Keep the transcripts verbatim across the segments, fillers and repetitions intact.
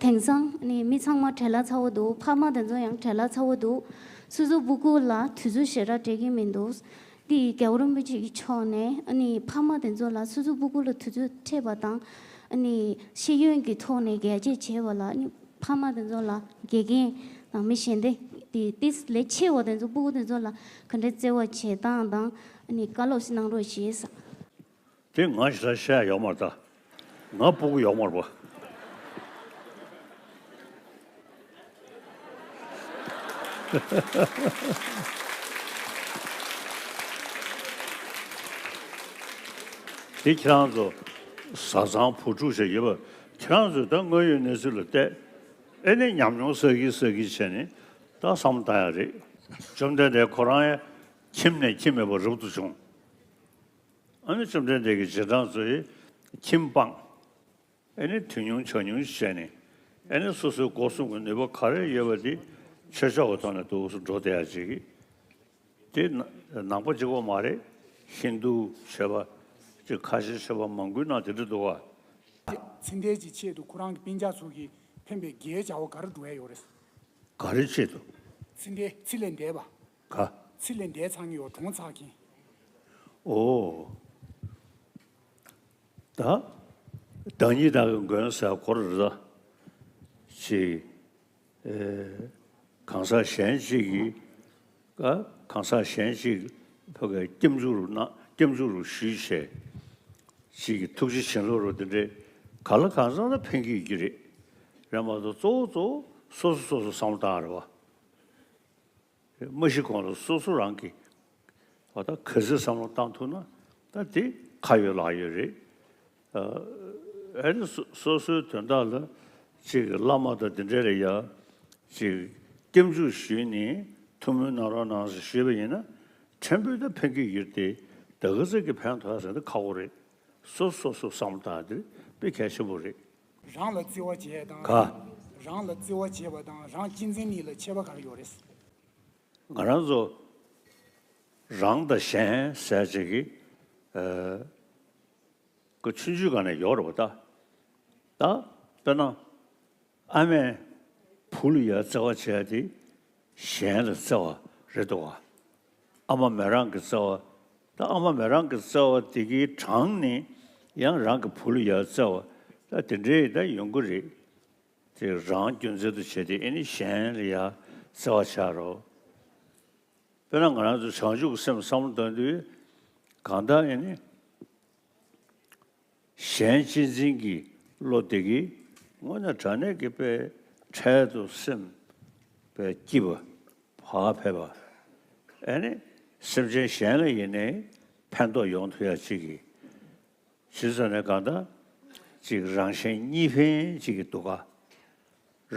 དེང་སང་ནི་མི་ཚང་མ་བྲེལ་བ་ཚ་བོ་འདུག་ཕ་མ་དེ་ཚོ་ཡང་བྲེལ་བ་ཚ་བོ་འདུག་སོ་སོ་སྤུ་གུ་ལ་དུས་ཚོད་ཞེ་དྲག་སྤྲད་ཀྱི་མི་འདུག་འདི་རྒྱལ་བ་རིན་པོ་ཆེ་གི་ཕྱོགས་ནས་ནི་ཕ་མ་དེ་ཚོ་ལ་སོ་སོ་སྤུ་གུ་ལ་དུས་ཚོད་སྤྲད་པ་དང་ནི་ཤེས་ཡོན་གྱི་ཐོག་ནས་རྒྱ་སྐྱེད་བྱས་པ་ལ་ནི་ཕ་མ་དེ་ཚོ་ལ་དགེ་རྒན་དང་མི་གཞན་དེ་དེ་ཏིས་ལས་ཆེ་བ་དེ་ཚོ་སྤུ་གུ་དེ་ཚོ་ལ་ག་འདྲའི་བརྩེ་བ་བྱེད་སྟངས་དང་ནི་བཀའ་སློབ་ཞིག་གནང་རོགས་ཞེས། དེ་ང་ཞེ་དྲག་བཤད་ཡོད་མ་རེད་ད། ང་སྤུ་གུ་ཡོད་མ་རེད་པ། དེ་ཁྱེད་རང་ཚོ་བཟའ་ཚང་བུ་ཕྲུག་བྱས་ཡོད་པ། ཁྱེད་རང་ཚོས་ད་དངོས་ཡོད་གནས་ཚུལ་ལ་བལྟས། ཨེ་ནས་ཉམས་མྱོང་བསགས་ཀྱིན་བསགས་ཀྱིན་བྱས་ནས་ད་བསམ་བློ་བཏང་ཡ་རེད། བཅོམ་ལྡན་འདས་ཁོ་རང་ཡང་ཁྱིམ་ནས་ཁྱིམ་མེད་པར་རབ་ཏུ་བྱུང་། ཨ་ནི་བཅོམ་ལྡན་འདས་ཀྱི་རྗེས་འབྲང་ཚོས་ཁྱིམ་སྤངས། ཨ་ནི་དུས་ཉུང་ཕྱོགས་ཉུང་བྱས་ནས། ཨ་ནི་སོ་སོའི་སྒོ་གསུམ་གྱི་ནུས་པ་ག་རེ་ཡོད་པ་དེ་ཆོས་ཕྱོགས་ཀྱི་ཐོག་ནས་འདུག་སེ་འགྲོ་བསྡད་ཡ་ཅིག་དེ་ན་ནང་པ་གཅིག་པོ་མ་རེད། ཧིན་རྡུ་བྱས་པ་ཅིག་ཁ་ཤས་བྱས་པ་མང་པོའི་ནང་དེ་འདྲ་འདུག་བ། ཚེ་འདས་ཀྱི་ཆེད་དུ་ཁོ་རང་གི་སྤུན་ཀྱག་ཚོ་གིས་འཕེན་པའི་དགེ་བའི་བྱ་བ་ག་རེ་འགྲོ་ཡ་ཡོད་རེད། ག་རེ་ཆེད་དུ། ཚེ་འདས་ཚེ་ལས་འདས་པ། ག་ཚེ་ལས་འདས་ཚར་མཁན་ཡོད་གྲོངས་ཚར་མཁན། ཨོ། ད། བདག་ཉིད་བདག་གི་མགོན་ཟེར་སྐོར་རེད་ད། ཅིག་ཨེ། གང་ཟག་གཞན་ཅིག་གིས། ཨ། གང་ཟག་གཞན་ཅིག་ཕ་གིར་སྐྱབས་འཇུག་རུ་གནང་། སྐྱབས་འཇུག་རུ་ཞུས་བྱས། ཅིག་གིས་ཐུགས་རྗེ་བྱིན་རླབས་རུ་དེ་འདྲའི་ག་ལ་གང་འཚམ་ལ་ཕན་གྱི་ཡོད་ཀྱི་རེད། རེད་མ་གཏོགས་གཙོ་བོ་གཙོ་བོ་སོ་སོ་སོ་སོ་བསམ་བློ་བཏང་རེད་བ། མ་གཞི་གོང་ལ་སོ་སོ་རང་གིས་འོ་ད་ག་ཚོད་བསམ་བློ་བཏང་ཐུབ་ན་ད་དེ་ཁ་ཡོད་ལག་ཡོད་རེད། ཨ་ནི་སོ་སོ་སོའི་དོན་དག་ལ་ཅིག་བླ་མ་དང་དེ་འདྲ་ལ་ཡ་ཅིག་སྐྱབས་འཇུག་ཞུས་ནས་ཐུགས་སྨོན་གནང་རོགས་གནང་ཟེར་ཞུས་པ་ཡིན་ན་ཕྲན་བུ་ད་ཕན་གྱི་ཡོད་དེ། ད་ག་ཚོད་ཀྱི་ཕན་ཐོགས་ཟེར་ན་ཁག་པོ་རེད། སོ་སོ་སོ་བསམ་བློ་བཏང་དེ་དཔེ་གལ་ཆེན་པོ་རེད། རང་ལ་བརྩེ་བ་བྱེད་དང་། ག་རང་ལ་བརྩེ་བ་བྱེད་པ་དང་རང་གཅེས་འཛིན་གཉིས་ལ་ཁྱད་པར་ག་རེ་ཡོད་རེད། ང་རང་ཚོ་རང་དང་གཞན་ཟེར་ཅིག་གི་ཨ་ཀ་ཆུང་ཆུང་སྒང་ནས་ཡོད་རེད་པ་ད། ད་དཔེར་ན་ཨ་མས་བུ་ལ་ཡ་བརྩེ་བ་བྱས་ཏེ་གཞན་ལ་བརྩེ་བ་རེད་འདུག་ག་ཨ་མ་མེ་རང་གི་བརྩེ་བ། ད་ཨ་མ་མེ་རང་གི་བརྩེ་བ་དེ་གའི་གྲངས་ནི་ཡང་རང་གི་བུ་ལ་ཡ་བརྩེ་བ་ད་དེ་འདྲའི་ད་ཡོང་གི་རེད། དེ་རང་རྒྱུ་མཚན་དུ་བྱས་ཏེ་ཨེ་ནི་གཞན་ལ་ཡ་བརྩེ་བ་བྱ་རོགས། དཔེར་ན་ང་རང་ཚོ་བྱང་ཆུབ་ཀྱི་སེམས་བསམ་བློ་གཏོང་དུས་གང་ལྟར་ཨེ་ནི་གཞན་གཅེས་འཛིན་གྱི་བློ་དེ་གིས་དངོས་གནས་དྲང་གནས་ཀྱི་དཔེ་འཕྲལ་དུ་སེམས་དཔེ་སྐྱིད་པ་བག་ཕེབས་པ། ཨེ་ནི་སེམས་ཅན་གཞན་ལ་ཡིན་ནའི་ཕན་ཐོགས་ཡོང་ཐུབ་ཡ་ཅིག་གི་ཕྱི་ས་ནས་གང་ལྟར་ཅིག་རང་གཞན་གཉིས་ཕན་ཅིག་གི་འདུག་ག་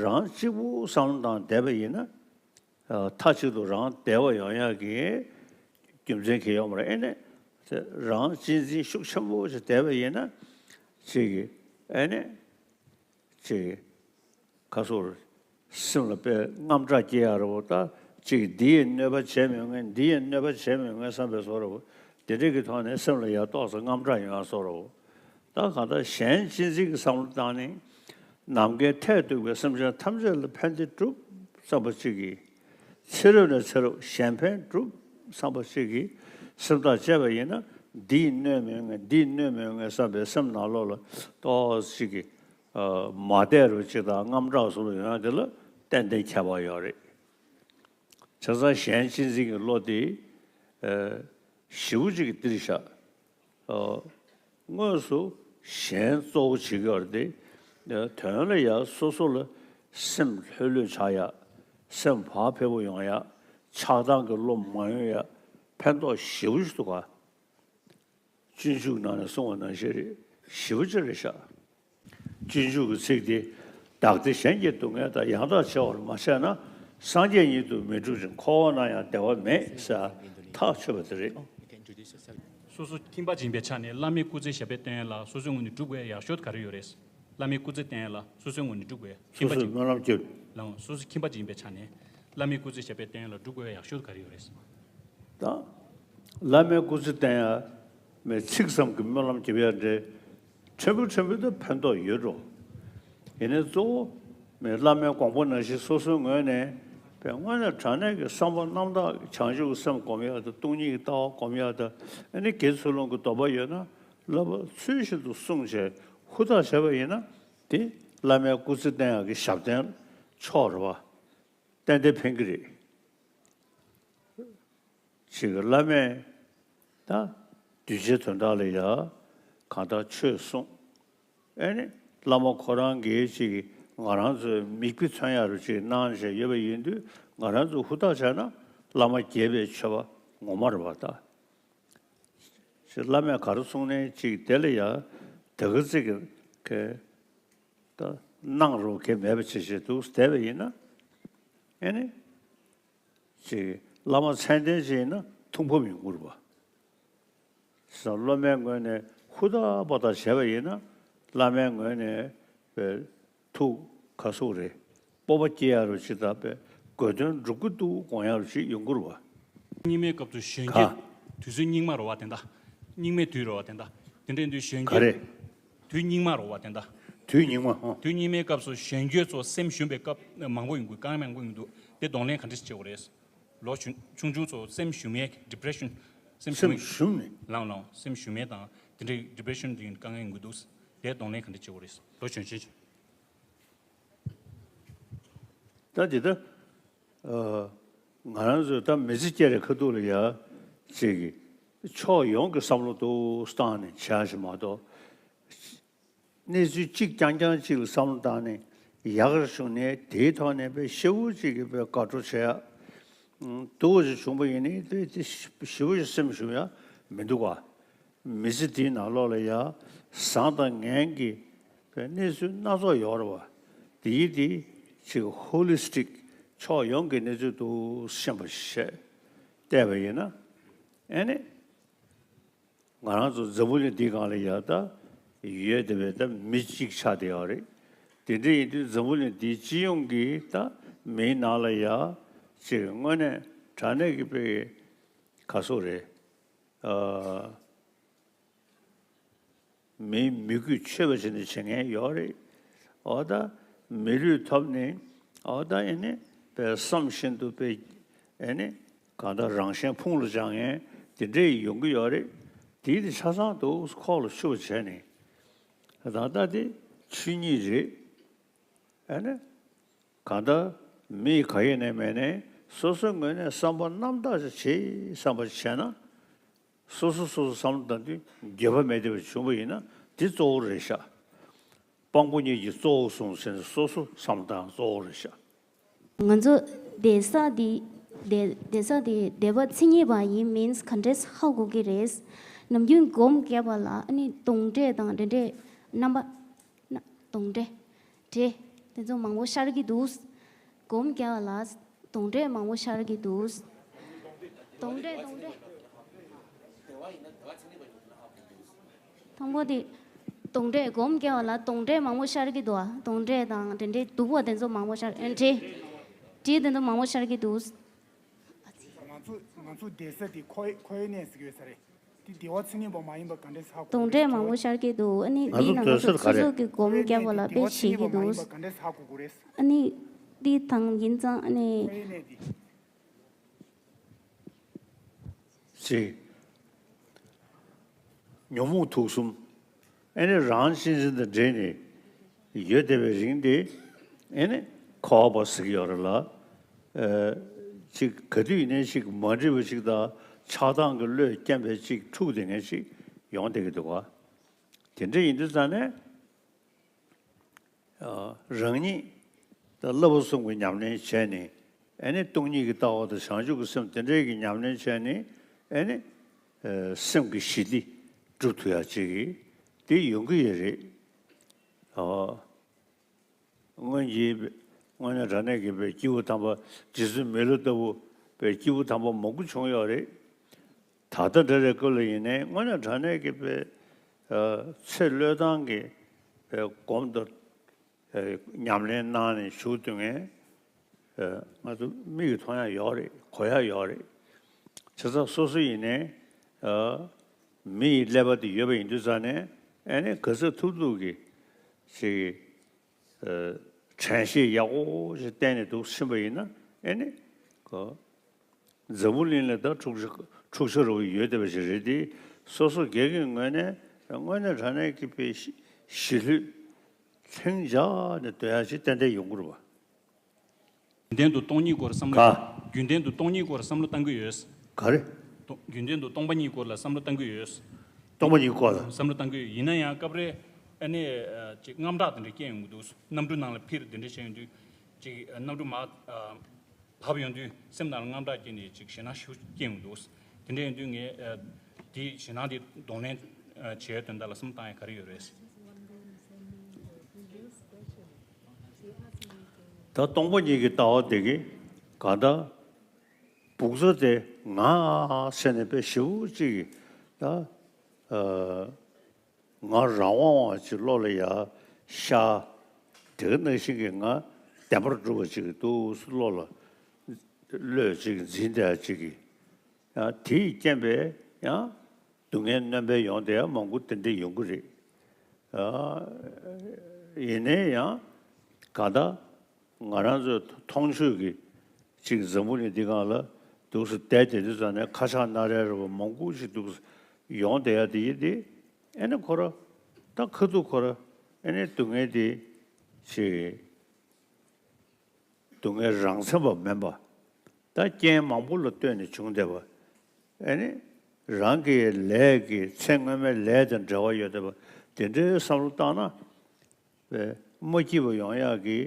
རང་གཅིག་པུ་བསམ་བློ་བཏང་བསྡད་པ་ཡིན་ན། མཐའ་གཅིག་ཏུ་རང་བདེ་བ་ཡོང་ཡག་གི་རྒྱུ་མཚན་གང་ཡང་ཡོད་མ་རེད། ཨེ་ནས་རང་གཅེས་འཛིན་ཤུགས་ཆེན་པོ་ཞིག་བསྡད་པ་ཡིན་ན་ཅིག་གི་ཨེ་ནས་ཅིག་གི་ཁ་སོར་སེམས་ལ་དཔེ་དངངས་སྐྲག་སྐྱེ་ཡག་རེད་པ། ད་ཅིག་འདི་ཡིས་གནོད་པ་བྱེད་མི་ཡོང་ངས། འདི་ཡིས་གནོད་པ་བྱེད་མི་ཡོང་ངས་བསམ་པའི་བཟོ་འདྲ་པོ་དེ་འདྲས་ཀྱི་ཐོག་ནས་སེམས་ལ་ཡ་ཏོག་ཙམ་དངངས་སྐྲག་ཡོང་ཡག་བཟོ་འདྲ་པོ། ད་གང་ལྟར་གཞན་གཅེས་འཛིན་གྱི་བསམ་བློ་བཏང་ནས་ནམ་མཁའི་མཐས་གཏུགས་པའི་སེམས་ཅན་ཐམས་ཅད་ལ་ཕན་བདེ་སྒྲུབ་བསམ་པ་གཅིག་གིས། ཚེ་རབས་ནས་ཚེ་རབས་གཞན་ཕན་སྒྲུབ་བསམ་པ་གཅིག་གིས་སེམས་ཐག་བཅད་པ་ཡིན་ན། འདིས་གནོད་མི་ཡོང་ངས། འདིས་གནོད་མི་ཡོང་ངས་བསམ་པའི་སེམས་ནང་ལོགས་ལ་ཏོག་ཙམ་གཅིག་གིས་མ་བདེ་རུ་གཅིག་དང་དངངས་སྐྲག་བཟོ་འདྲ་ཡོང་ཡག་དེ་ལ་ཏན་ཏན་ཁྱད་པར་ཡོད་རེད། བྱས་ཙང་གཞན་གཅེས་འཛིན་གྱི་བློ་དེ་ཞེ་པོ་ཅིག་གིས་སྟེར་བཞག་དངོས་སུ་གཞན་གཙོ་བོ་བྱེད་ཀྱི་ཡོད་རེད་དེ། དོན་ལ་ཡང་སོ་སོ་ལ་སེམས་ལྷོད་ལྷོད་ཆགས་ཡག་སེམས་བག་ཕེབས་པོ་ཡོང་ཡག་ཆགས་སྡང་གི་བློ་མ་ཡོང་ཡག་ཕན་ཐོགས་ཞེ་པོ་ཞིག་འདུག་ག་སྤྱོད་འཇུག་ནང་ནས་གསུངས་པ་ནང་བཞིན་རེད། ཞེ་པོ་ཅིག་རེད་ཤག་སྤྱོད་འཇུག་གི་ཚིག་དེ། བདག་བདེ་གཞན་གྱི་སྡུག་བསྔལ་དང་། ཡང་དག་བྱ་བར་མ་བྱས་ན། སངས་རྒྱས་ཉིད་དུ་མི་འགྲུབ་ཅིང་། འཁོར་བ་ན་ཡང་བདེ་བ་མེད་ཟེར་ཐག་ཆོད་པ་དེ་རེད། སོ་སོ་ཁྱིམ་པ་ཅིག་ཡིན་པའི་ཆ་ནས་བླ་མའི་སྐུ་ཚེ་ཞབས་པད་བརྟན་ཡ་ལ་སོ་སོའི་ངོས་ནས་སྒྲུབ་དགོས་ཡ་ཡག་ཤོས་ག་རེ་ཡོད་རེད། བླ་མའི་སྐུ་ཚེ་བརྟན་ཡ་ལ་སོ་སོའི་ངོས་ནས་སྒྲུབ་དགོས་ཡ། ཁྱིམ་པ་ཅིག་སྨོན་ལམ་རྒྱབ། ལགས་འོང་། སོ་སོ་ཁྱིམ་པ་ཅིག་ཡིན་པའི་ཆ་ནས་བླ་མའི་སྐུ་ཚེ་ཞབས་པད་བརྟན་ཡ་ལ་སྒྲུབ་དགོས་ཡ་ཡག་ཤོས་ག་རེ་ཡོད་རེད། ད་བླ་མའི་སྐུ་ཚེ་བརྟན་ཡ་མའི་ཚིག་ཙམ་གྱི་སྨོན་ལམ་རྒྱབ་ཡ་འདྲ་ཕྲན་བུ་ཕྲན་བུ་ད་ཕན་ཐོགས་ཡོད་འགྲོ། ཡིན་ནའི་གཙོ་བོ་ མི་བླ་མའི་དགོངས་པ་ནང་བཞིན་སོ་སོའི་ངོས་ནས་པའི་དངོས་གནས་དྲང་གནས་ཀྱི་བསམ་པ་རྣམ་དག་གི་བྱང་ཆུབ་ཀྱི་སེམས་སྒོམ་ཡག་དང་སྟོང་ཉིད་ཀྱི་ལྟ་བ་སྒོམ་ཡག་དང་ཨ་ནི་དགེ་ཚུལ་སློང་གི་སྡོམ་པ་ཡོད་ན་བསླབ་པ་ཚུལ་བཞིན་དུ་བསྲུངས་བྱས་ཧུར་ཐག་བྱས་པ་ཡིན་ན་དེ་བླ་མའི་སྐུ་ཚེ་བརྟན་ཡག་གི་ཞབས་བརྟན་མཆོག་རེད་བ། ཏན་ཏན་ཕན་གྱི་རེད། ཅིག་བླ་མས་ད་གདུལ་བྱའི་དོན་དག་ལ་ཡ་གང་ལྟར་ཆོས་གསུངས། ཨེ་ནི་བླ་མ་ཁོ་རང་གིས་ཅིག་ང་རང་ཚོའི་མིག་དཔེ་མཚོན་ཡག་རུ་ཅིག་གནང་བྱས་ཡོད་པ་ཡིན་དུས་ང་རང་ཚོ་ཧུར་ཐག་བྱས་ན་བླ་མ་དགྱེས་པའི་མཆོད་པ་ངོ་མ་རེད་བ་ད། ཅིག་བླ་མས་ག་རེ་གསུངས་ནའི་ཅིག་དེ་ལ་ཡ་དེ་ག་ཚིག་གི་ད་གནང་རོགས་གལ་མེད་པ་བྱེད་བྱེད་འདུག་བསྡད་པ་ཡིན་ན་ཨེ་ནི། ཅིག་བླ་མ་མཚན་ལྡན་ཅིག་ཡིན་ན་ཐུགས་ཕམ་ཡོང་གི་རེད་པ། སློབ་མའི་ངོས་ནས་ཧུར་ཐག་པ་ཐག་བྱས་པ་ཡིན་ན་བླ་མའི་ངོས་ནས་པའི་ཐུགས་ག་སོགས་རེད། སྤོབས་པ་སྐྱེ་ཡག་རུ་ཅིག་དང་པའི་དགོས་དོན་འགྲུབ་ཀྱི་འདུག་དགོངས་ཡག་རུ་ཅིག་ཡོང་གི་རེད་པ། སྙིགས་མའི་སྐབས་སུ་གཞོན་ག་སྐྱེས། དུས་ཚོད་སྙིགས་མ་རེད་བ་དེ་འདྲ། སྙིགས་མའི་དུས་རེད་བ་དེ་འདྲ། དེ་འདྲ་ཡིན་དུས་གཞོན་ག་སྐྱེས། རེད། དུས་སྙིགས་མ་རེད་བ་དེ་འདྲ། དུས་སྙིགས་མ་ཧོ། དུས་སྙིགས་མའི་སྐབས་སུ་གཞོན་སྐྱེས་ཚོ་སེམས་ཞུམ་པའི་སྐབས་མང་པོ་ཡོང་གི་དཀའ་ངལ་མང་པོ་ཡོང་གི་འདུག་དེ་གདོང་ལེན་ག་འདྲ་བྱེད་དགོས་རེད། ལོ་ཆུང་ཆུང་ཆུང་ཚོ་སེམས་ཞུམ་ཡས་ཌི་པི་རེ་ཤན། སེམས་ཞུམ་སེམས་ཡས་ཞུམ་ནས། ལངས་ལངས་སེམས་ཞུམ་ཡས་དང་དེ་འདྲའི་ཌི་པི་རེ་ཤན་དེ་དཀའ་ངལ་ཡོང་གི་འདུག་དེ་གདོང་ལེན་ག་འདྲ་བྱེད་དགོས་རེད། ལོ་གཞོན་ཆེན་ཆེན། ད་དེ་ད། ཨ། ང་རང་ཚོས་ད་མི་ཚེ་སྐྱེལ་བའི་ཁ་ཐུག་ལ་ཡ། ཅིག་གི་ཕྱོགས་ཡོངས་ཀྱི་བསམ་བློ་ཏོག་ཙམ་བཏང་ནས་བྱས་ཤིག་མ་གཏོགས། གནས་ཚུལ་གཅིག་རྐྱང་རྐྱང་གཅིག་ལ་བསམ་བློ་བཏང་ནས་ཡག་རུ་བྱུང་ནས་དེའི་ཐོག་ནས་དཔེ་ཞེ་པོ་ཅིག་གི་དཔེ་དགའ་སྤྲོ་བྱེད་ཡ། ཨང་། སྡུག་པོ་ཅིག་བྱུང་པ་ཡིན་ནའི་དཔེ་དེ་ཞེ་པོ་ཅིག་སེམས་ཞུམ་ཡ་མི་འདུག་ག་མི་ཚེ་འདིའི་ནང་ལོགས་ལ་ཡ་བཟང་དང་ངན་གྱི་གནས་ཚུལ་སྣ་ཚོགས་ཡོད་རེད་བ། དེའི་དེ་ཅིག་ཧོ་ལི་སི་ཊིག་ཕྱོགས་ཡོངས་ཀྱི་གནས་ཚུལ་དུ་ཤེས་པ་ཞིག་བལྟས་པ་ཡིན་ན། ཨེ་ནི། ང་རང་ཚོ་འཛམ་བུ་གླིང་འདིའི་སྒང་ལ་ཡ་ད་ཡོད་བསྡད་པའི་ད་མི་གཅིག་ཆགས་བསྡད་ཡོད་རེད། དེ་འདྲ་ཡིན་དུས་འཛམ་བུ་གླིང་འདིའི་སྤྱི་ཡོངས་ཀྱི་ད་མིའི་ནང་ལ་ཡ་ཅིག་དངོས་གནས་དྲང་གནས་ཀྱི་དཔེ་ག་སོགས་རེད། ཨ། མིའི་མི་རྒྱུད་ཆོད་པ་བྱས་ནས་བྱེད་མཁན་ཡོད་རེད། འོ་ད་མི་ལུས་ཐོབ་ནས་འོ་ད་ཨེ་ནི་དཔེ་བསམ་བཞིན་དུ་དཔེ་ཨེ་ནི་གང་ལྟར་རང་གཞན་ཕུང་ལ་སྦྱང་མཁན་དེ་འདྲས་ཡོང་གི་ཡོད་རེད། དེ་དེ་ཆ་ཚང་དུ་ཁོག་ལ་ཆུད་པ་བྱས་ནས་ད་ལྟ་དེ་ཆོས་ཉིད་རེད། ཨེ་ནི། གང་ལྟར་མི་ག་ཡེ་ནས་མེད་ནས་སོ་སོའི་ངོས་ནས་བསམ་པ་རྣམ་དག་ཅིག་བྱེད་བསམ་པ་བྱས་ན། སོ་སོ་སོ་སོ་བསམ་བློ་བཏང་དུས་འགྱོད་པ་མེད་བསྡད་པ་བྱུང་བ་ཡིན་ན་དེ་གཙོ་བོ་རེད་ཤག་དཔང་པོ་གཉིས་ཀྱིས་གཙོ་བོ་བཟུང་ཟེར་ནས་སོ་སོ་བསམ་བློ་བཏང་གཙོ་བོ་རེད་ཤག་ང་ཚོ་བསྡད་ས་དེ་བསྡད་བསྡད་ས་དེ་བསྡད་པ་མཚན་ཉིད་པ་ཡིན་མིན་ག་འདྲས་ཧ་གོ་གི་རེད། ནམ་རྒྱུན་སྒོམ་བརྒྱབ་པ་ལ་ཨ་ནི་གདོན་འདྲེ་དང་འདྲེ་འདྲེ་རྣམ་པ། ན། གདོན་འདྲེ། འདྲེ། དེ་ཚོ་མང་པོ་ཤར་གྱི་འདུག་སྒོམ་རྒྱག་ལ་གདོན་འདྲེ་མང་པོ་ཤར་གྱི་འདུག་གདོན་འདྲེ་གདོན་འདྲེ། དང་པོ་དེ། གདོན་འདྲེ་སྒོམ་རྒྱག་ལ་གདོན་འདྲེ་མང་པོ་ཤར་གྱི་འདུག་གདོན་འདྲེ་དང་དེ་འདྲའི་སྡུག་པ་དེ་ཚོ་མང་པོ་ཤར་ཨེ་འདྲེ། འདྲེ་དེ་ཚོ་མང་པོ་ཤར་གྱི་འདུག་ང་ཚོ་ང་ཚོ་བསྡད་ས་དེ་ཁོའི་ཁོའི་གནས་ཟེར་གྱི་ཡོད་ས་རེད། དེ་བདེ་བ་མཚན་ཉིད་པ་མ་ཡིན་པ་ག་འདྲས་ཧ་གོ། གདོན་འདྲེ་མང་པོ་ཤར་གྱི་འདུག་ཨ་ནི་ང་ཚོ་འདི་ནང་སྡོད་ས་ཚོ་ག་ཚོད་རེད། ཚོད་ཀྱི་སྒོམ་རྒྱག་པ་ལ་དཔེ་བྱེད་ཀྱི་འདུག་ཨ་ནི་འདི་དང་ཡིན་ཙང་ཨ་ནི། ཅེས། ཉོན་མོངས་དུག་གསུམ། ཨེ་ནི་རང་གཅེས་འཛིན་དང་འདྲེས་ནས་ཡོད་བསྡད་པའི་རིང་དེ། ཨེ་ནི་འཁོར་བ་ཟེར་གྱི་ཡོད་རེད་ལ། ཨེ། ཅིག་ག་དུས་ཡིན་ནའི་ཅིག་མ་འགྲིག་པ་ཅིག་དང་ཆགས་སྡང་གི་བློས་རྐྱེན་པས་ཅིག་འཁྲུག་བསྡད་མཁན་ཅིག་ཡོང་བསྡད་ཀྱི་འདུག་ག་དེ་འདྲ་ཡིན་དུས་ཙང་ནས། རང་ཉིད་དང་བསླབ་པ་གསུམ་གྱི་ཉམས་ལེན་བྱས་ནས། ཨེ་ནི་སྟོང་ཉིད་ཀྱི་ལྟ་བ་དང་བྱང་ཆུབ་ཀྱི་སེམས་དེ་འདྲའི་གི་ཉམས་ལེན་བྱས་ནས། ཨེ་ནི་སེམས་ཀྱི་ཞི་བདེ་སྒྲུབ་ཐུབ་ཡ་ཅིག་གི་དེ་ཡོང་གི་ཡོད་རེད། སྔོན་གྱི་དངོས་གནས་དྲང་གནས་ཀྱི་དཔེ་སྐྱེས་བུ་དམ་པ་རྗེ་བཙུན་མི་ལ་ལྟ་བུ་དཔེ་སྐྱེས་བུ་དམ་པ་མང་པོ་བྱུང་ཡོད་རེད། ད་ལྟ་འདྲ་རེ་སྐབས་ལ་ཡིན་ནའི་དངོས་གནས་དྲང་གནས་ཀྱི་དཔེ་ཚེ་བློས་བཏང་གི་དཔེ་སྒོམ་དང་ཉམས་ལེན་གནང་ནས་བཞུགས་སྡོད་མཁན་ང་ཚོ་མིག་གིས་མཐོང་ཡ་ཡོད་རེད། གོ་ཡ་ཡོད་རེད། བྱས་ཙང་སོ་སོ་ཡིན་ནའི་མི་ཡི་ཀླད་པ་དེ་ཡོད་པ་ཡིན་དུས་ཙང་ནས་ཨེ་ནི་ག་ཚོད་ཐུབ་ཐུབ་ཀྱི་ཅིག་དྲན་ཤེས་ཡག་པོ་ཞིག་བསྟེན་ནས་འདུག་ཕྱིན་པ་ཡིན་ན། ཨེ་ནི་ཁོ་འཛམ་བུ་གླིང་ལ་ད་འཁྲུག་ཆ་འཁྲུག་ཆ་རུ་ཡོད་བསྡད་པ་ཞིག་རེད་དེ། སོ་སོ་སྒེར་གྱི་ངོས་ནས་དངོས་གནས་དྲང་གནས་ཀྱི་དཔེ་གཞིས་ལུས་ལྷིང་འཇགས་ནས་སྡོད་ཡག་ཅིག་ཏན་ཏན་ཡོང་གི་རེད་པ། རྒྱུན་ལྡན་དུ་སྟོང་ཉིད་སྐོར་བསམ་བློ། ག་རྒྱུན་ལྡན་དུ་སྟོང་ཉིད་སྐོར་བསམ་བློ་བཏང་གི་ཡོད། ག་རེ། སྟོང་རྒྱུན་ལྡན་དུ་སྟོང་པ་ཉིད་སྐོར་ལ་བསམ་བློ་བཏང་གི་ཡོད། སྟོང་པ་ཉིད་སྐོར་ལ། བསམ་བློ་བཏང་གི་ཡོད། ཡིན་ན་ཡང་སྐབས་རེ་ཨ་ནི་ཅིག་དངངས་སྐྲག་དེ་འདྲ་སྐྱེ་ཡོང་གི་འདུག་གནམ་གྲུ་ནང་ལ་འཕུར་དེ་འདྲ་བྱས་ཡོང་དུས། ཅིག་གནམ་གྲུ་མར་བབས་ཡོང་དུས་སེམས་ནང་ལ་དངངས་སྐྲག་སྐྱེས་ནས་ཅིག་ཞེད་སྣང་ཞེ་པོ་སྐྱེ་ཡོང་གི་འདུག་དེ་འདྲ་ཡིན་དུས་ངས་དེའི་ཞེད་སྣང་དེ་གདོང་ལེན་བྱེད་ཡ་དོན་དག་ལ་བསམ་བློ་བཏང་ཡ་ག་རེ་ཡོད་རེད། ད་སྟོང་པ་ཉིད་ཀྱི་ལྟ་བ་དེ་གིས་གང་ལྟར་སྦུག་ཚ་དེ་ང་ཟེར་ནས་དཔེ་ཞེ་པོ་ཅིག་གིས་ད་ཨ་ང་རང་དབང་བ་ཅིག་བློ་ལ་ཡར་ཤར། དེ་ག་ནང་བཞིན་གྱི་ང་བདེན་པར་གྲུབ་པ་ཅིག་གི་འདུག་བློ་ལ་བློས་ཅིག་འཛིན་བསྡད་ཅིག་གིས། ཡང་དེས་རྐྱེན་པས་ཡང་སྡུག་བསྔལ་སྣོན་པ་ཡོང་བསྡད་ཡ་མང་པོ་དེ་འདྲ་ཡོང་གི་རེད། ཡིན་ནའི་ཡང་གང་ལྟར་ང་རང་ཚོའི་མཐོང་ཆོས་ཀྱི་ཅིག་འཛམ་བུ་གླིང་འདི་སྒང་ལ་འདུག་སེ་བསྡད་བསྡད་དུས་ཙམ་ནས་ཁ་ཆག་སྣ་རལ་འདྲ་བོ་མང་པོ་ཞིག་འདུག་སེ་ཡོང་བསྡད་ཡ་དེ་ཡིན་ཏེ། ཨེ་ནི་ཁོ་ར་ད་ཁ་ཐུག་ཁོ་ར་ཨེ་ནི་སྡུག་བསྔལ་དེ་ཅིག་སྡུག་བསྔལ་རང་མཚན་པ་མིན་པ། ད་རྐྱེན་མང་པོ་ལ་ལྟོས་ནས་བྱུང་བསྡད་པ། ཨེ་ནི་རང་གི་ལས་ཀྱི་ཚེ་སྔོན་མའི་ལས་དང་འབྲེལ་བ་ཡོད་བསྡད་པ། དེ་འདྲའི་བསམ་བློ་བཏང་ན། པས་མ་སྐྱིད་པ་ཡོང་ཡག་གི་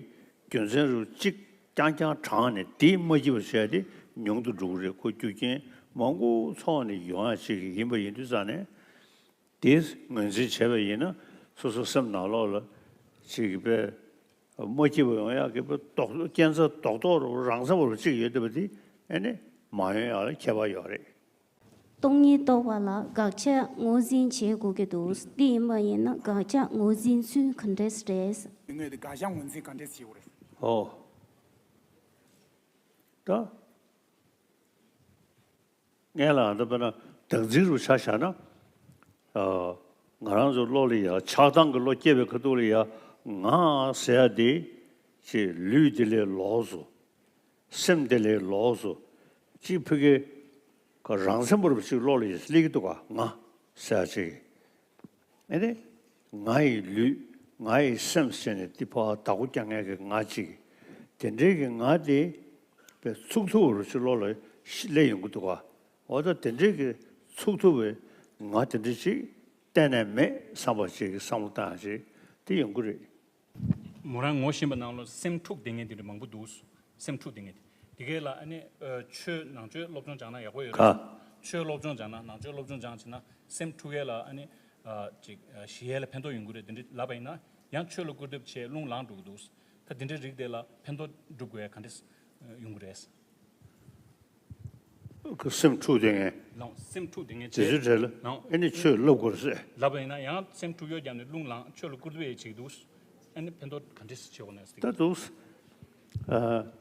རྒྱུ་མཚན་རུ་གཅིག་རྐྱང་རྐྱང་དྲངས་ནས་དེས་མ་སྐྱིད་པ་བྱས་ཏེ་ཉུང་དུ་འགྲོ་གི་རེད། ཁོ་རྒྱུ་རྐྱེན་མང་པོ་ཚོགས་ནས་ཡོང་ཡག་ཅིག་ཡིན་པ་ཡིན་དུས་ཙང་ནས། དེ་ངོས་འཛིན་བྱས་པ་ཡིན་ན་སོ་སོ་སེམས་ནང་ལོགས་ལ་ཅིག་པས་མ་སྐྱིད་པ་ཡོང་ཡག་གི་པས་རྟོག་རྐྱེན་རྩ་རྡོག་རྡོག་རུ་རང་མཚན་པ་རུ་གཅིག་ཡོད་བསྡད་པ་དེ་ཨེ་ནི་མ་ཡོང་ཡག་ལ་ཁྱད་པར་ཡོད་རེད། སྟོང་ཉིད་རྟོགས་པ་ལ་དགག་བྱ་ངོས་འཛིན་བྱེད་དགོས་ཀྱི་འདུག་དེ་ཡིན་པ་ཡིན་ན་དགག་བྱ་ངོས་འཛིན་ཚུལ་ག་འདྲས་རེད། དེ་ངོས་དེ་དགག་བྱ་ངོས་འཛིན་ག་འདྲས་བྱེད་དགོས་རེད། ཨོ། ད་ངས་ལ་ད་དཔེར་ན་བདག་འཛིན་རུ་ཆ་བཞག་ན། ཨ། ང་རང་ཚོ་བློ་ལ་ཡ་ཆགས་སྡང་གི་བློ་སྐྱེས་པའི་ཁ་ཐུག་ལ་ཡ་ང་ཟེར་ཡ་དེ་ཅིག་ལུས་དེ་ལས་ལོགས་སུ། སེམས་དེ་ལས་ལོགས་སུ་ཅིག་ཕ་གི་ག་རང་མཚན་པོ་རུ་ཅིག་བློ་ལ་སླེབས་ཀྱི་འདུག་ག་ང་ཟེར་ཅིག་ཨེ་ནི་ང་ཡི་ལུས་ང་ཡི་སེམས་ཟེར་ནས་འདི་ཕར་བདག་པོ་རྒྱག་མཁན་གྱི་ང་ཅིག་དེ་འདྲའི་གི་ང་དེ་པས་ཚུགས་ཐུབ་པ་རུ་ཅིག་བློ་ལ་སླེབས་ཡོང་གི་འདུག་ག་འོ་ད་དེ་འདྲའི་གི་ཚུགས་ཐུབ་པའི་ང་དེ་འདྲ་ཅིག་གཏན་ནས་མེད་བསམ་པ་ཅིག་གི་བསམ་བློ་བཏང་ཡག་ཅིག་དེ་ཡོང་གི་རེད། མོ་རང་ངོ་ཤེས་པ་ནང་ལ་སེམས་འཁྲུག་བསྡད་མཁན་དེ་འདྲ་མང་པོ་འདུག་སེམས་འཁྲུག་བསྡད་མཁན་དེ། དེ་གས་ལ་ཨ་ནི་ཨ་ཆོས་ནང་ཆོས་སློབ་སྦྱོང་སྦྱང་ན་ཡག་པོ་ཡོད་རེད། ག་ཆོས་སློབ་སྦྱོང་སྦྱང་ན་ནང་ཆོས་སློབ་སྦྱོང་སྦྱང་བྱས་ན་སེམས་འཁྲུག་ཡས་ལ་ཨ་ནི་ཨ་ཅིག་ཨ་ཞི་ཡས་ལ་ཕན་ཐོགས་ཡོང་གི་རེད། དེ་འདྲ་ལབ་པ་ཡིན་ན་ཡང་ཆོས་ལ་སྐུར་འདེབས་བྱས་རླུང་ལངས་འགྲོ་གི་འདུག་ད་དེ་འདྲའི་རིགས་དེ་ལ་ཕན་ཐོགས་སྒྲུབ་དགོས་ཡ་ག་འདྲས་ཡོང་གི་རེད། ཁོ་སེམས་འཁྲུག་བསྡད་མཁན། ལགས། སེམས་འཁྲུག་བསྡད་མཁན་དེ་བྱས། ཚོའི་གྲས་ལ་ལགས། ཨེ་ནི་ཆོས་བསླབ་དགོས་ཟེར། ལབ་པ་ཡིན་ན་ཡང་སེམས་འཁྲུག་ཡོད་ཀྱང་ནི་རླུང་ལངས་ཆོས་ལ་བཀུར་སྟི་བྱེད་ཀྱི་འདུག་ཨེ་ནི་ཕན་ཐོགས་ག་འདྲས་བྱེད་དགོས་ན་ཟེར། ད་འདུག་ཨ།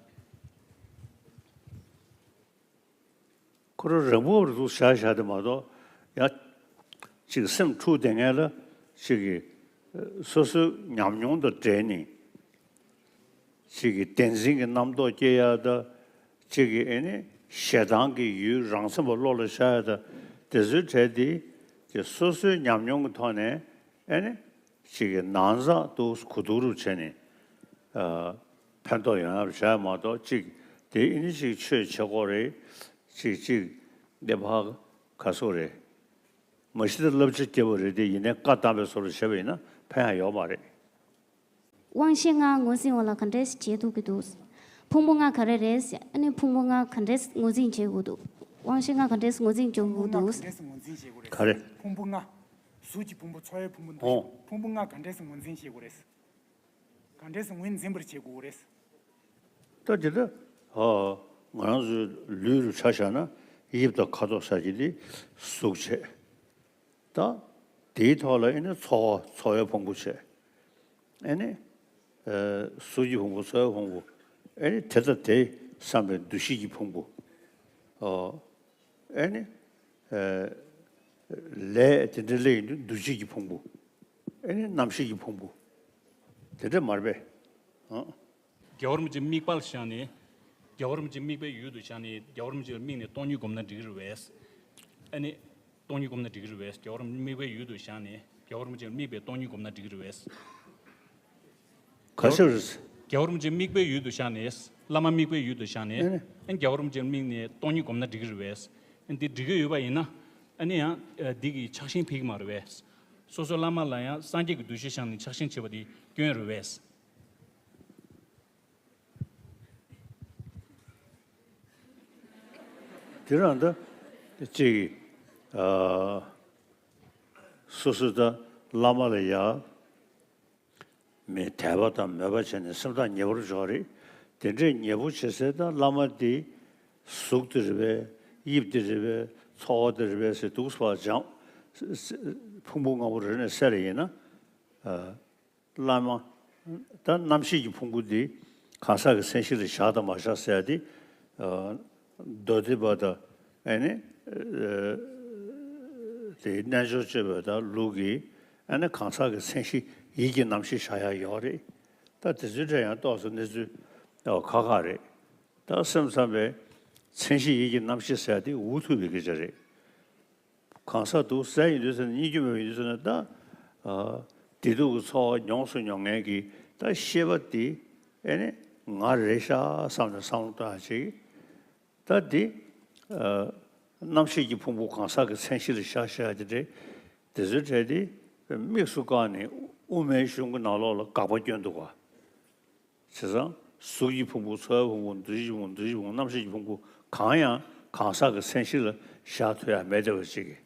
ཁོ་རང་རང་མོས་རུ་འདུག་བཞག་བཞག་དེ་མ་གཏོགས། ཡང་ཅིག་སེམས་འཁྲུག་བསྡད་མཁན་ལ་ཅིག་གིས་སོ་སོའི་ཉམས་མྱོང་དང་འབྲེལ་ནས། གཅིག་གིས་བདེན་འཛིན་གྱི་རྣམ་རྟོག་སྐྱེ་ཡ་དང་། གཅིག་གིས་ཨེ་ནི་ཞེ་སྡང་གི་ཡུལ་རང་མཚན་པ་བློ་ལ་ཤར་ཡ་དང་། དེ་ཚོའི་གྲས་དེ་ཀྱི་སོ་སོའི་ཉམས་མྱོང་གི་ཐོག་ནས་ཨེ་ནི་གཅིག་གིས་ནང་ཚགས་འདུག་གོ་བསྡུར་རུ་བྱས་ནས་ཨ་ཕན་ཐོགས་ཡོང་ཡ་བྱས་མ་གཏོགས། གཅིག་དེ་ཨེ་ནི་གཅིག་ཆོས་བྱེད་དགོས་རེད། གཅིག་གཅིག་འདི་ཕར་ག་སོ་རེད། མ་གཞི་ད་བསླབ་བྱ་སྐྱེལ་བ་རེད་དེ། ཡིན་ནའི་བཀའ་བཏང་པའི་བཟོ་འདྲ་བྱས་པ་ཡིན་ན་ཕན་ཡ་ཡོད་མ་རེད། དབང་ཤེས་ལྔ་ངོས་འཛིན་པ་ལ་ག་འདྲས་བྱེད་ཐུབ་ཀྱི་འདུག་ཕུང་པོ་ལྔ་ག་རེ་རེད། ཨ་ནི་ཕུང་པོ་ལྔ་ག་འདྲས་ངོས་འཛིན་བྱེད་དགོས་འདུག་དབང་ཤེས་ལྔ་ག་འདྲས་ངོས་འཛིན་བྱེད་དགོས་འདུག་ཕུང་པོ་ལྔ་ག་འདྲས་ངོས་འཛིན་བྱེད་དགོས་རེད། ག་རེ། ཕུང་པོ་ལྔ། གཟུགས་ཀྱི་ཕུང་པོ། ཚོར་བའི་ཕུང་པོ། འདུ་ཤེས། ཨོ། ཕུང་པོ་ལྔ་ག་འདྲས་ངོས་འཛིན་བྱེད་དགོས་རེད། ག་འདྲས་ངོས་འཛིན་པར་བྱེད་དགོས་རེད། ད་དེ་ལྟ། ཨ། ང་རང་ཚོའི་ལུས་རུ་ཆ་བཞག་ན་དབྱིབས་དང་ཁ་དོག་ཟེར་གྱི་དེ་གཟུགས་བྱས། ད་དེའི་ཐོག་ལ་ཨེ་ནི་ཚོར་བ། ཚོར་བའི་ཕུང་པོ་བྱས། ཨེ་ནི་ཨ་གཟུགས་ཀྱི་ཕུང་པོ། ཚོར་བའི་ཕུང་པོ། ཨེ་ནི་དེ་དང་དེ་བསམ་པའི་འདུ་ཤེས་ཀྱི་ཕུང་པོ། ཨ། ཨེ་ནི་ཨ་ལས་དེ་འདྲ་ལས་ཡིན་དུས་འདུ་བྱེད་ཀྱི་ཕུང་པོ། ཨེ་ནི་རྣམ་ཤེས་ཀྱི་ཕུང་པོ། དེ་འདྲ་མ་རེད་པས། ཨ། རྒྱལ་བ་རིན་པོ་ཆེ་དམིགས་པ་ལ་བཞག་ནས། རྒྱལ་བ་རིན་པོ་ཆེ་དམིགས་པའི་ཡུལ་དུ་བཞག་ནས། རྒྱལ་བ་རིན་པོ་ཆེ་ལ་དམིགས་ནས་སྟོང་ཉིད་སྒོམ་ན་འགྲིག་གི་རེད་པས། ཨ་ནི། སྟོང་ཉིད་སྒོམ་ན་འགྲིག་གི་རེད་པས། རྒྱལ་བ་རིན་པོ་ཆེ་དམིགས་པའི་ཡུལ་དུ་བཞག་ནས། རྒྱལ་བ་རིན་པོ་ཆེ་ལ་དམིགས་པའི་སྟོང་ཉིད་སྒོམ་ན་འགྲིག་གི་རེད་པས། ག་ཞིག་རེད། རྒྱལ་བ་རིན་པོ་ཆེ་དམིགས་པའི་ཡུལ་དུ་བཞག་ནས། བླ་མ་དམིགས་པའི་ཡུལ་དུ་བཞག་ནས། ཨ་ནི། ཨ་ནི་རྒྱལ་བ་རིན་པོ་ཆེ་ལ་དམིགས་ནས་སྟོང་ཉིད་སྒོམ་ན་འགྲིག་གི་རེད་པས། ཨ་ནི་འདི་འགྲིག་གི་ཡོད་པ་ཡིན་ན། ཨ་ནི་ཡང་འདི་གི་ཆགས་ཞེན་ཕིག་མ་རེད་པས། སོ་སོའི་བླ་མ་ལ་ཡང་སངས་རྒྱས་ཀྱི་འདུ་ཤེས་བཞག་ནས་ཆགས་ཞེན་བྱེད་པ་དེ་སྐྱོན་རེད་པས། དེ་རང་ད་གཅིག་གིས་ཨ་སོ་སོ་ད་བླ་མ་ལ་ཡ་མི་དད་པ་དང་མོས་པ་བྱས་ནས་སེམས་ཐག་ཉེ་པོར་འཇོག་རེད། དེ་འདྲས་ཉེ་པོ་བྱེད་སའི་ད་བླ་མ་དེ་གཟུགས་དེ་རེད་པས། དབྱིབས་དེ་རེད་པས། ཚོར་བ་དེ་རེད་པས་ཟེར་འདུག་སེ་བ་སྦྱང་། ཕུང་པོ་ལྔ་པོ་རེ་ནས་བསལ་ཡིན་ན། བླ་མ། ད་རྣམ་ཤེས་ཀྱི་ཕུང་པོ་འདི་གང་ཟག་གི་མཚན་གཞི་ལ་བཞག་དང་མ་བཞག་ཟེར་ཡ་དེ། མདོ་སྡེ་པ་དང་ཨ་ནི་དེ་རྣལ་འབྱོར་སྤྱོད་པ་དང་ལུགས་ཀྱི་ཨ་ནི་གང་ཟག་གི་མཚན་གཞི་ཡིད་ཀྱི་རྣམ་ཤེས་བཞག་ཡ་ཡོད་རེད། ད་དེ་ཚོའི་གྲས་ཡང་ཏོག་ཙམ་གནས་ཚུལ་ཁག་ཁག་རེད། ད་སེམས་ཙམ་པའི་མཚན་གཞི་ཡིད་ཀྱི་རྣམ་ཤེས་ཟེར་ཡ་དེ་འུ་ཐུག་པའི་སྐད་ཆ་རེད། གང་ཟག་དུག་ཟས་ཡིན་དུས་ཟེར་ན། གཉིད་སྐྱོ་མེད་ཡིན་དུས་ཟེར་ན། ད་ཨ་བདེ་སྡུག་གི་ཚོར་བ་མྱོང་སུ་མྱོང་མཁན་གྱི་ད་ཤེས་པ་དེ་ཨེ་ནི་ང་རེད་ཤག་བསམ་ནས་བསམ་བློ་གཏོང་ཡ་ཅིག་ད་དེ་ཨ་རྣམ་ཤེས་ཀྱི་ཕུང་པོ་གང་ཟག་གི་མཚན་གཞི་ལ་བཞག་བཞག་ཡ་དེ་རེད། དེ་ཚོའི་གྲས་དེ་དམིགས་སུ་བཀར་ནས་དབུ་མའི་གཞུང་གི་ནང་ལོགས་ལ་དགག་པ་བསྐྱོན་འདུག་ག། བྱས་ཙང་གཟུགས་ཀྱི་ཕུང་པོ། ཚོར་བའི་ཕུང་པོ། འདུ་ཤེས་ཀྱི་ཕུང་པོ། འདུ་ཤེས་ཀྱི་ཕུང་པོ། རྣམ་ཤེས་ཀྱི་ཕུང་པོ་གང་ཡང་གང་ཟག་གི་མཚན་གཞི་ལ་བཞག་ཐུབ་ཡ་མེད་བསྡད་པ་ཅིག་གིས།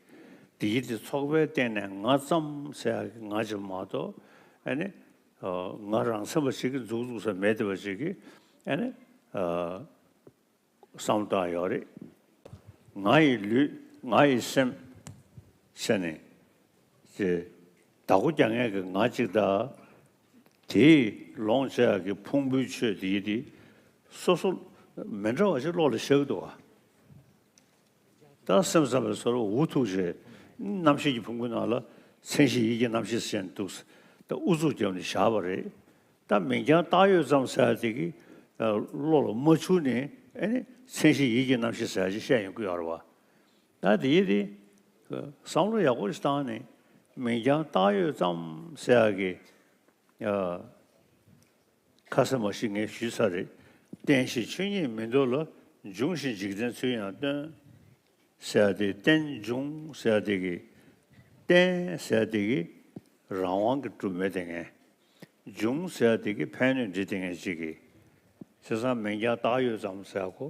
དེ་ཡི་དེ་ཚོགས་པའི་སྟེང་ནས་ང་ཙམ་ཟེར་ཡ་གི་ང་ཅིག་མ་གཏོགས། ཨ་ནི་ང་རང་མཚན་པ་ཅིག་གིས་འཛུགས་འཛུགས་ས་མེད་བསྡད་པ་ཅིག་གིས། ཨ་ནི། བསམ་བློ་བཏང་ཡོད་རེད། ང་ཡི་ལུས། ང་ཡི་སེམས་ཟེར་ནས་ཀྱི་བདག་པོ་རྒྱག་མཁན་གྱི་ང་གཅིག་དང་། དེས་ལོངས་སྤྱོད་ཡག་གི་ཕུང་པོའི་ཆོས་དེ་ཡི་དེ་སོ་སོ་མི་འདྲ་བ་ཞིག་བློ་ལ་ཤར་གྱི་འདུག་ག། ད་སེམས་ཙམ་པའི་བཟོ་འདྲ་འུ་ཐུག་བྱས། རྣམ་ཤེས་ཀྱི་ཕུང་པོའི་ནང་ལ་མཚན་གཞི་ཡིད་ཀྱི་རྣམ་ཤེས་ཟེར་ནས་འདུག། ད་ཨུ་ཚུགས་བརྒྱབ་ནས་བཞག་པ་རེད། ད་མིང་རྐྱང་བཏགས་ཡོད་ཙམ་ཟེར་ཡ་དེ་གིས་བློ་ལ་མ་འཆར་ནས། ཨ་ནི་མཚན་གཞི་ཡིད་ཀྱི་རྣམ་ཤེས་ཟེར་ཡ་ཅིག་བཤད་ཡོང་གི་ཡོད་རེད་བ། ད་དེ་ཡི་དེ་བསམ་བློ་ཡག་པོ་ཞིག་བཏང་ནས། མིང་རྐྱང་བཏགས་ཡོད་ཙམ་ཟེར་ཡ་གི་ཁ་ས་མ་ཤི་ངས་ཞུས་ཚར་རེད། རྟེན་གཞི་ཆོས་ཉིད་མི་འདོར་ལ། འབྱུང་ཞིང་འཇིག་རྟེན་ཚུལ་ཡང་སྟོན། ཟེར་ཡ་དེ། རྟེན་འབྱུང་ཟེར་ཡ་དེ་གིས། རྟེན་ཟེར་ཡ་དེ་གིས་རང་དབང་གིས་གྲུབ་མེད་དེ་ངས། འབྱུང་ཟེར་ཡ་དེ་གིས་ཕན་གནོད་འདྲེས་དེ་ངས་ཅིག་གིས། བྱས་ཙང་མིང་རྐྱང་བཏགས་ཡོད་ཙམ་ཟེར་ཡ་ཁོ་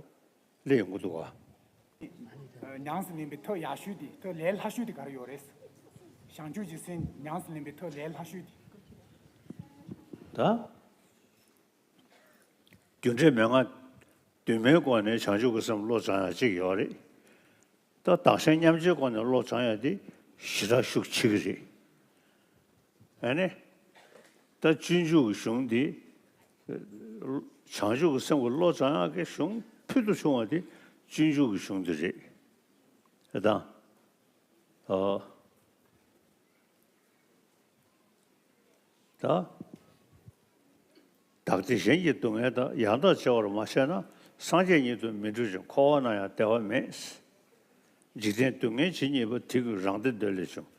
སླེབས་ཡོང་གི་འདུག་ག། ཉམས་སུ་ལེན་པའི་ཐབས་ཡག་ཤོས་དེ། ཐབས་ལས་སླ་ཤོས་དེ་ག་རེ་ཡོད་རེད། བྱང་ཆུབ་ཀྱི་སེམས་ཉམས་སུ་ལེན་པའི་ཐབས་ལས་སླ་ཤོས་དེ། ད། རྒྱུ་འབྲས་མན་ངག་བདུན་མའི་སྒོ་ནས་བྱང་ཆུབ་ཀྱི་སེམས་བློ་སྦྱང་ཡ་གཅིག་ཡོད་རེད། ད་བདག་གཞན་མཉམ་བརྗེའི་སྒོ་ནས་བློ་སྦྱང་ཡ་དེ་ཞེ་དྲག་ཤུགས་ཆེ་གི་རེད། ཨ་ནི། ད་སྤྱོད་འཇུག་གི་གཞུང་འདི། བྱང་ཆུབ་ཀྱི་སེམས་ཀྱི་བློ་སྦྱང་ཡག་གི་གཞུང་ཕུལ་དུ་བྱུང་བ་དེ་སྤྱོད་འཇུག་གི་གཞུང་འདི་རེད། ཨ་དང་། ཨོ། ད། བདག་བདེ་གཞན་གྱི་སྡུག་བསྔལ་དག། ཡང་དག་བྱེ་བར་མ་བྱས་ན། སངས་རྒྱས་ཉིད་དུ་མི་འགྲུབ་ཅིང་། འཁོར་བ་ན་ཡང་བདེ་བ་མེད། འཇིག་རྟེན་སྡུག་བསྔལ་ཇི་སྙེད་པ། དེ་ཀུན་རང་བདེ་འདོད་ལས་བྱུང་།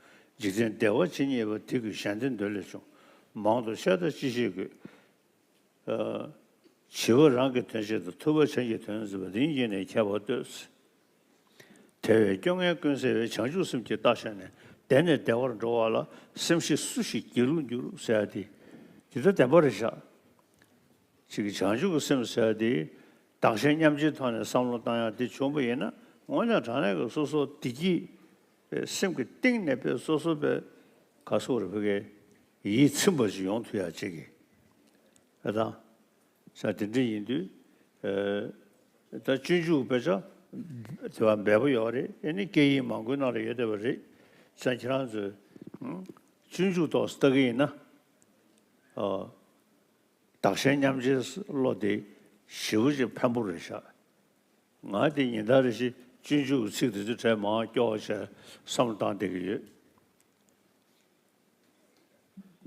འཇིག་རྟེན་བདེ་བ་ཇི་སྙེད་པ། དེ་ཀུན་གཞན་བདེ་འདོད་ལས་བྱུང་། མང་དུ་བཤད་དང་ཅི་ཞིག་དགོས། ཨ། བྱིས་པ་རང་གི་དོན་བྱེད་དང་། ཐུབ་པ་གཞན་གྱི་དོན་མཛད་པ། རིམ་གྱིས་ནི་ཁྱད་པར་ལྟོས། དེ་བས་སྐྱོ་ངལ་ཀུན་སེལ་བའི། བྱང་ཆུབ་སེམས་ཀྱིས་བརྟག་བྱས་ནས། བདེ་ནས་བདེ་བར་འགྲོ་བ་ལ། སེམས་ཤེས་སུ་ཞིག་སྒྱིད་ལུག་འགྱུར་ཟེར་ཡ་དེ། དེ་ལྟར་བདེན་པ་རེད་ཤག། ཅིག་གིས་བྱང་ཆུབ་ཀྱི་སེམས་ཟེར་ཡ་དེ། བདག་གཞན་མཉམ་བརྗེའི་ཐོག་ནས་བསམ་བློ་བཏང་ཡ་དེ་བྱུང་བ་ཡིན་ན། དངོས་གནས་དྲང་གནས་ཀྱི་སོ་སོ་བདེ་སྐྱིད་པའི་སེམས་ཀྱི་གཏིང་ནས་པའི་སོ་སོ་པའི་ག་སོགས་རེ་བོད་སྐད་ཡིད་ཚིམ་པ་ཞིག་ཡོང་ཐུབ་ཡ་ཅིག་གིས། ཨ་དང་། ས་དེ་འདྲ་ཡིན་དུས། ཨ། ད་སྤྱོད་འཇུག་དཔེ་ཆ་དེ་བ་འབེལ་པོ་ཡོད་རེད། ཨེ་ནི་སྐད་ཡིག་མང་པོའི་ནང་ལ་ཡོད་བསྡད་པ་རེད། ས་ཁྱེད་རང་ཚོས། ཨང་། སྤྱོད་འཇུག་ཐོག་ལྟ་གི་ཡིན་ན། ཨ། བདག་གཞན་མཉམ་བརྗེའི་བློ་དེ་ཞེ་པོ་ཅིག་ཕན་པོ་རེད་ཤག། ང་དེ་ཉིན་ལྟར་རེ་བཞིན་སྤྱོད་འཇུག་གི་ཚིག་དེ་ཚོའི་གྲས་མང་སྐྱོར་བྱས་བསམ་བློ་བཏང་བསྡད་ཀྱི་ཡོད།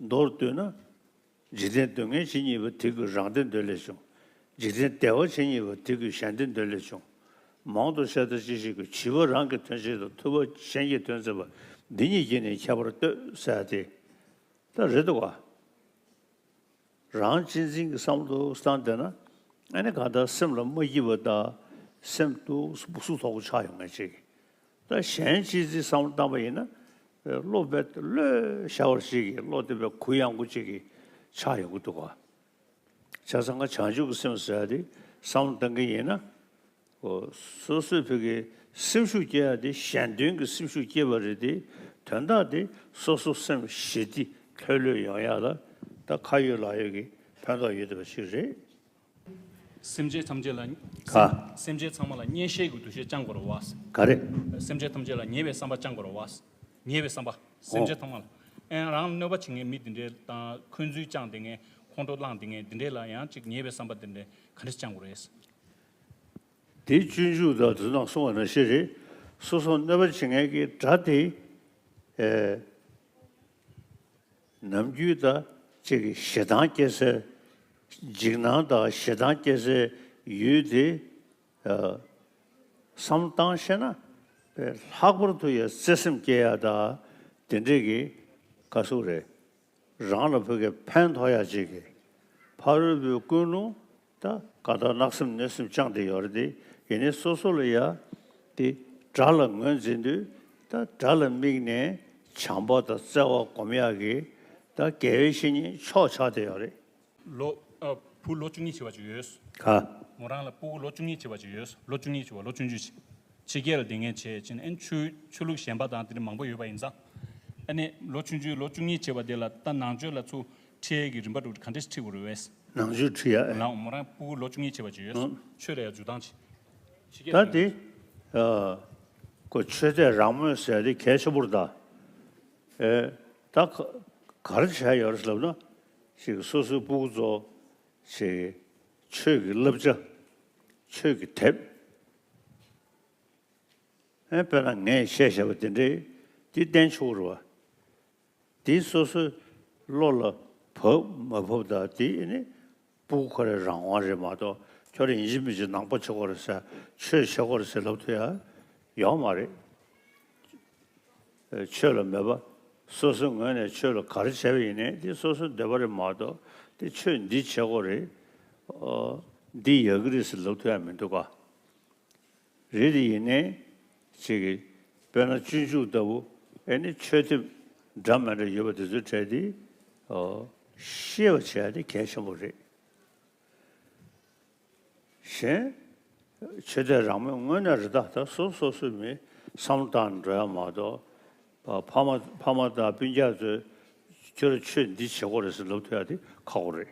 མདོར་བསྡུས་ན། འཇིག་རྟེན་སྡུག་བསྔལ་ཇི་སྙེད་པ། དེ་ཀུན་རང་བདེ་འདོད་ལས་བྱུང་། འཇིག་རྟེན་བདེ་བ་ཇི་སྙེད་པ། དེ་ཀུན་གཞན་དོན་དོན་ལས་བྱུང་། མང་དུ་བཤད་ལྟ་ཅི་ཞིག་དགོས། བྱིས་པ་རང་གི་དོན་བྱེད་དང་། ཐུབ་པ་གཞན་གྱི་དོན་མཛད་པ། འདི་གཉིས་ཀྱིས་ནི་ཁྱད་པར་སྟོན་ཟེར་ཏེ། ད་རེད་འདུག་ག་རང་གཅེས་འཛིན་གྱི་བསམ་བློ་བཏང་བསྡད་ན། ཨ་ནི་གང་ལྟར་སེམས་ལ་མ་སྐྱིད་པ་དང་། སེམས་སྡུག་སུ་དོག་པོ་ཆགས་ཡོང་ངེས་ཅིག་ད་གཞན་གཅེས་འཛིན་བསམ་བློ་བཏང་པ་ཡིན་ན། བློ་བེད་བློས་བྱ་བར་ཅིག་གི་བློ་དེ་བས་གུ་ཡངས་པོ་ཅིག་གི་ཆགས་ཡོང་གི་འདུག་ག་བྱས་ཙང་ང་བྱང་ཆུབ་ཀྱི་སེམས་ཟེར་ཡ་དེ་བསམ་བློ་གཏང་གི་ཡིན་ན། ཨོ། སོ་སོའི་ཕ་གི་སེམས་ཤུགས་སྐྱེ་ཡ་དེ་གཞན་དོན་གྱི་སེམས་ཤུགས་སྐྱེས་པ་རེད་དེ། དོན་དག་དེ་སོ་སོ་སེམས་ཞི་བདེ་ལྷོད་ལྷོད་ཡོང་ཡ་ལ་ད་ཁ་ཡོད་ལག་ཡོད་ཀྱི་ཕན་ཐོགས་ཡོད་བསྡད་པ་ཞིག་རེད། སེམས་ཅན་ཐམས་ཅད་ལ། ག་སེམས་ཅན་ཚང་མ་ལ་སྙན་ཤལ་གྱི་འདུ་ཤེས་བཅང་དགོས་རེད་བ། ག་རེ། སེམས་ཅན་ཐམས་ཅད་ལ་ཉེས་པའི་བསམ་པ་བཅང་དགོས་རེད་བ། ཉེས་པའི་བསམ་པ། སེམས་ཅན་ཐམས་ཅད་ལ། ཨེ་རང་ལ་གནོད་པ་བྱེད་མཁན་མི་དེ་འདྲའི་དང་འཁོན་འཛུལ་བཅངས་དེ་ངས་ཁོང་ཁྲོ་བསླངས་དེ་ངས་དེ་འདྲའི་ལ་ཡང་ཅིག་ཉེས་པའི་བསམ་པ་དེ་འདྲའི་ག་འདྲས་བཅང་དགོས་རེད། དེ་སྤྱོད་འཇུག་དང་དེ་ནང་གསུངས་པ་ནང་བཞིན་རེད། སོ་སོར་གནོད་པ་བྱེད་མཁན་གྱི་དགྲ་དེ། ཨེ། ནམ་རྒྱུན་དང་གཅིག་གི་ཞེ་སྡང་སྐྱེ་སའི། འཇིགས་སྣང་དང་ཞེ་སྡང་སྐྱེ་སའི་ཡུལ་དེ། ཨ། བསམ་བློ་བཏང་ཤེས་ན། ལྷག་པར་དུ་ཡང་བརྩེ་སེམས་སྐྱེ་ཡ་དང་དེ་འདྲས་ཀྱི་ག་ཟེར་རེད། རང་ལ་ཕ་གི་ཕན་ཐོགས་ཡ་ཅིག་གི་ཕ་རོལ་པོའི་ཀུན་སློང་ད་ག་ད་བརྣབ་སེམས་གནོད་སེམས་བཅངས་བསྡད་ཡོད་རེད་དེ། ཡིན་ནའི་སོ་སོ་ལ་ཡ་དེ་དགྲ་ལ་ངོས་འཛིན་དུས་ད་དགྲ་ལ་དམིགས་ནས་བྱམས་པ་དང་བརྩེ་བ་སྒོམ་ཡག་གི་ད་དགེ་བའི་བཤེས་གཉེན་མཆོག་ཆགས་བསྡད་ཡོད་རེད། ལོ། ཨ། བུ་ལོ་བཅུ་གཉིས་བྱས་པ་ཅིག་ཡོད། ག་མོ་རང་ལ་སྤུ་གུ་ལོ་བཅུ་གཉིས་བྱས་པ་ཅིག་ཡོད། ལོ་བཅུ་གཉིས་བྱས་པ་ལོ་ཆུང་ཆུང་ཅིག་ཕྱི་རྒྱལ་ལ་བསྡད་མཁན་བྱས་ཕྱིན་ཨན་ཆོས་ཆོས་ལུགས་གཞན་པ་དང་དེ་འདྲ་མང་པོ་ཡོད་པ་ཡིན་ཙང་། ཨ་ནི་ལོ་ཆུང་ཆུང་ལོ་བཅུ་གཉིས་བྱས་པ་དེ་ལ་ད་ནང་ཆོས་ལ་ཚུར་ཁྲིད་ཀྱི་རིམ་པ་འགྲོ་ག་འདྲས་ཁྲིད་དགོས་རེད་བས། ནང་ཆོས་ཁྲིད་ཡ། ཨེ། ལའང་མོ་རང་སྤུ་གུ་ལོ་བཅུ་གཉིས་བྱས་པ་ཅིག་ཡོད། ཨང་། ཆོས་ལ་ཡ་འཇུག་སྟངས་ཅིག་ཕྱི་རྒྱལ་ད་ལ་དེ། ཨ། ཁོ་ཆོས་དད་རང་མོས་ཟེར་དེ་གལ་ཆེན་པོ་རེད་ད། ཨེ། ད་ག་ག་རེ་བྱས་ཡོད་རེད་ལབ་ན། ཞིག་སོ་སོའི་སྤུ་གུ་ཚོ་ཞིག་ཆོས་ཀྱི་བསླབ་བྱ། ཆོས་ཀྱི་དེབ། ཨེ། དཔེར་ན་ངས་བཤད་བཞག་པ་དེ་འདྲའི་དེ་བསྟན་ཆོག་རེད་བ། དེ་སོ་སོའི་བློ་ལ་བབ་མ་བབ་དང་དེ་ནི་སྤུ་གུ་ཁོ་རའི་རང་དབང་རེད་མ་གཏོགས། ཁྱོད་རང་ཡིན་གཅིག་མིན་གཅིག་ནང་པ་བྱེད་དགོས་རེད་ཟེར། ཆོས་བྱེད་དགོས་རེད་ཟེར་ལབ་ཐུབ་ཡ་ཡོད་མ་རེད། ཆོས་ལ་མོས་པ། སོ་སོའི་ངོས་ནས་ཆོས་ལ་ག་རེ་བྱས་པ་ཡིན་ནའི་དེ་སོ་སོའི་འདོད་པ་རེད་མ་གཏོགས། དེ་ཆོས་འདི་བྱེད་དགོས་རེད། ཨོ། འདི་ཡག་གི་རེད་ཟེར་ལབ་ཐུབ་ཡ་མི་འདུག་ག་རེད་དེ་ཡིན་ནའི། ཅིག་གིས་དཔེར་ན་སྤྱོད་འཇུག་ལྟ་བུ། ཨེ་ནི་ཆོས་དེབ་འདྲ་མི་འདྲ་ཡོད་པ་དེ་ཚོའི་གྲས་དེ། ཨོ། ཤེས་པ་བྱས་དེ་གལ་ཆེན་པོ་རེད། གཞན། ཆོས་དད་རང་མོས་དངོས་གནས་རེད་ད། ད་སོ་སོ་སོའི་མི་བསམ་བློ་བཏང་འགྲོ་ཡ་མ་གཏོགས། ཕ་མ་ཕ་མ་དང་སྤུན་ཀྱག་ཚོས་ཁྱོད་རང་ཆོས་འདི་བྱེད་དགོས་རེད་ཟེར་ལབ་ཐུབ་ཡ་དེ་ཁག་པོ་རེད།